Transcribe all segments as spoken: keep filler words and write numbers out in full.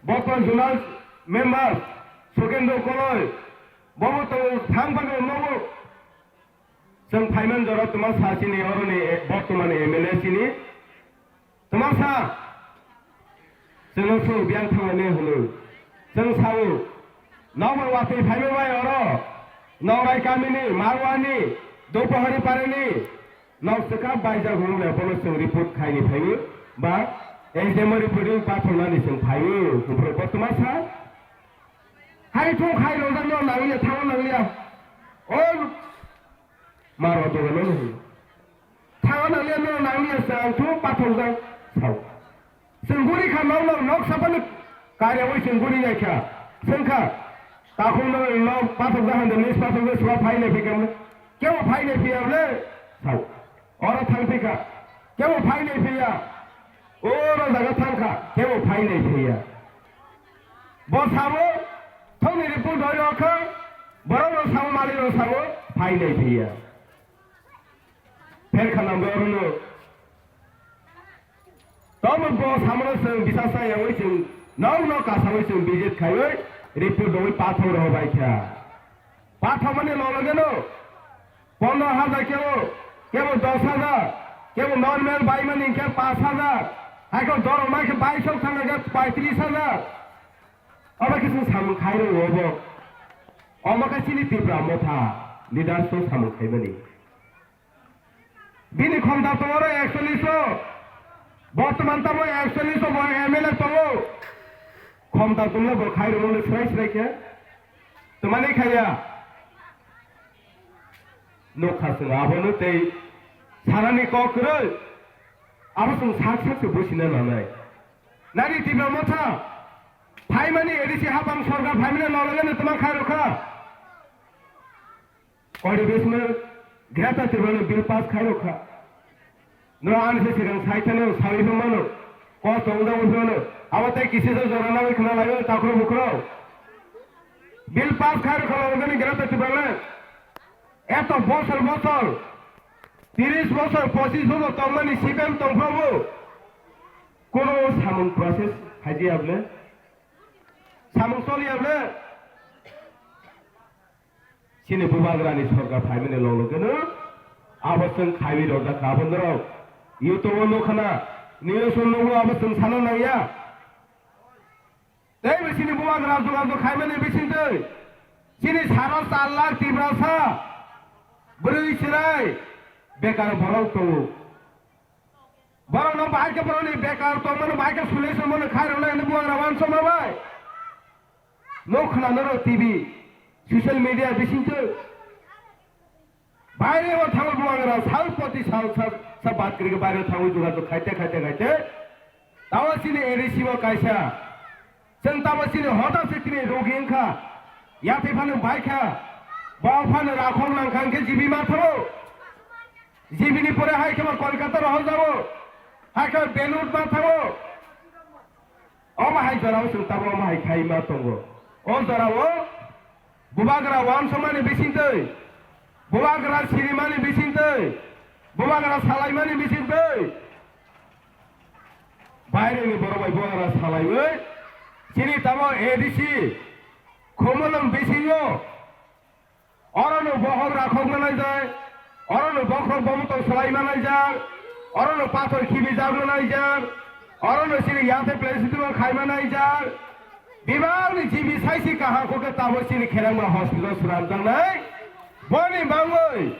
Bokon Zonal Member Sukendra Koloi, bobo tongo thang bagwi nogo. Chwng phaiman jora twma sa chini oroni bortoman M L A chini. Twma sa, chwngno sw biyang thangmani hwnwi. Chwng sao, nokbar watwi phaima bai oro, Nokrai kamini, Marwani, Dopahari parini, nok swkang baijak hwnwi bono chwng report khaini phaio, ba exam reporting pathornani chwng phaio, hwnphru bo twma sa. Hai thung khai rojak no nangliya, thango nangliya. O Marwa dogano no hwnwi. Thango nangliya, no nangliya, chwng thung pathorjak sao. Chwng guri kha, nok nok nok sapani kariawi chwng guri nai kha. Chwng kha, takhuk no nok pathokjak hande, nis pathokjak swa phai nai phi kha. Kebo phai nai phiya le? Sao. Oro thang phi kha. Kebo phai nai phiya. Oro jaga thang kha. Kebo phai nai phiya. Bo sao, thongni report doi rok kha. Borok rok sao, malik rok sao, phai nai phiya. Pher kha nang bo oro no. Tobo bo samano chwng bisa sa yawi chwng nok nok kasawi chwng visit khaiwi report dongwi pathok rw bai kha. Pathok mani lologeno pondro hajar kebo, kebo dos hajar, kebo normal bai mani khe pash hajar, haikhe dorok mai khe baisok thangna khe paitris hajar. Obo khe chwng samung khai rw obo. Omo khe chini Tipra Motha leaders no samung khaimani. Bini khomta tongo oro ekchollish o, bortoman tamo ekchollish o bo M L A tongo. Khomta tongno bo khai rwmani srai srai khe twmani khaiya. Nokha chwng abono tei sanani kok kwrwi. Abo chwng sak sak se busina nanai. Nani Tipra Motha phaimani A D C hapang sorkar phaimani lologeno twma khai rwkha. Kori bismil Greater Tipraland bill pass khai rwkha. Noro ani se sigang sai thani sawi phimano. Ko tongda phimano. Abo tei kisi se jora nawi khna lawi takhro bukhro. Bill pass khai rwkha logani Greater Tipraland. Eto bosor bosor, tiris bosor, pochis bosor tongmani C P M tongphabo. Kono samung process khaijiyable. Samung soliyable. Chini bubagrani sorkar phaimani lologeno abo chwng khaiwi rojak kha, abo norok YouTube o nukha na, news o nukgo, abo chwng sana nangya. Tei bo chini bubagra jogajog khaimani bisingtwi chini saro char lakh Tiprasa bwrwi chwrai bekar borok tongo. Borokno bahai khe borokni bekar tongmano bahai khe solution mano khairoknai hwnwi bubagra uansukma bai. Nok khna norok T V, social media bisingtwi. Baire o thango bubagra sal poti sal sal sa bat kwrwi khe baire o thango jogajog khaite khaite khaite. Tamo chini A D C o kaisa. Chwng tamo chini hoda se chini rogi wngkha. Yathai phano bai kha. Bo phano rakhok nang kha hwnkhe G B ma thango. G B ni pore hai khe bo Kolkata rohor jago. Hai khe Belur ma thango. Omo hai jorao chwng tamo omo hai khai ma tongo. O jorao bubagra uansukmani bisingtwi, bubagra sirimani bisingtwi, bubagra salaimani bisingtwi, baireni borok bai bubagra salaiwi chini tamo A D C Khumulwng bisingo Orono bokhok rakhokma naijak, orono bokhok bomtong swlaima naijak, orono pathor khibijakma naijak, orono chini yathai place twi khaima naijak. Bibangni G B saisi kaham khe tabo chini Kherangma hospital swnamjaknai. Boni bangwi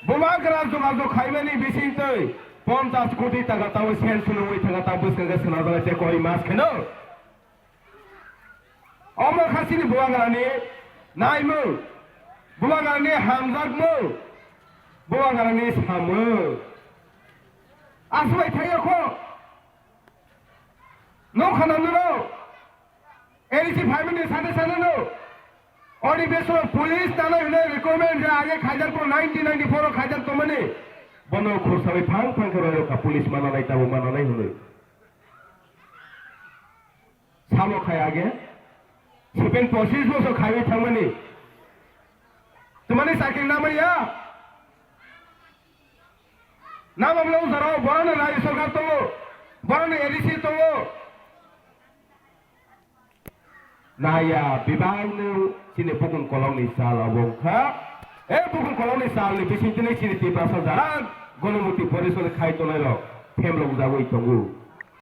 bubagra jogajog khaimani bisingtwi ponchash koti taka tabo sen swlwngwi thangkha, tabo bwskang khe swnajaknai tei koi mas kheno. Omo kha chini bubagrani naimung, bubagrani hamjakmung, bubagrani samung. Aswk bai thangya kho. Nokha nang nino. A D C phaimani sade sade no. Odi beso police tano hino recommend je age khaijak po nineteen ninety-four o khaijak tomani. Bono khursawi phang phang khe roi rokha police mananai tabo mananai hwnwi. Samo khai age. Sipen pochis bosor khaiwi thangmani. Twmani chakri namaya. Namamle o jorao boroni rajya sorkar tongo. Boroni A D C tongo. Naya bebak no chini bukhung kolok ni sal obo wngkha. E bukhung kolok ni sal ni bising tini chini Tiprasa jaran Gonomoti Porishod khai tongnai rok phemlok jagwi tongo.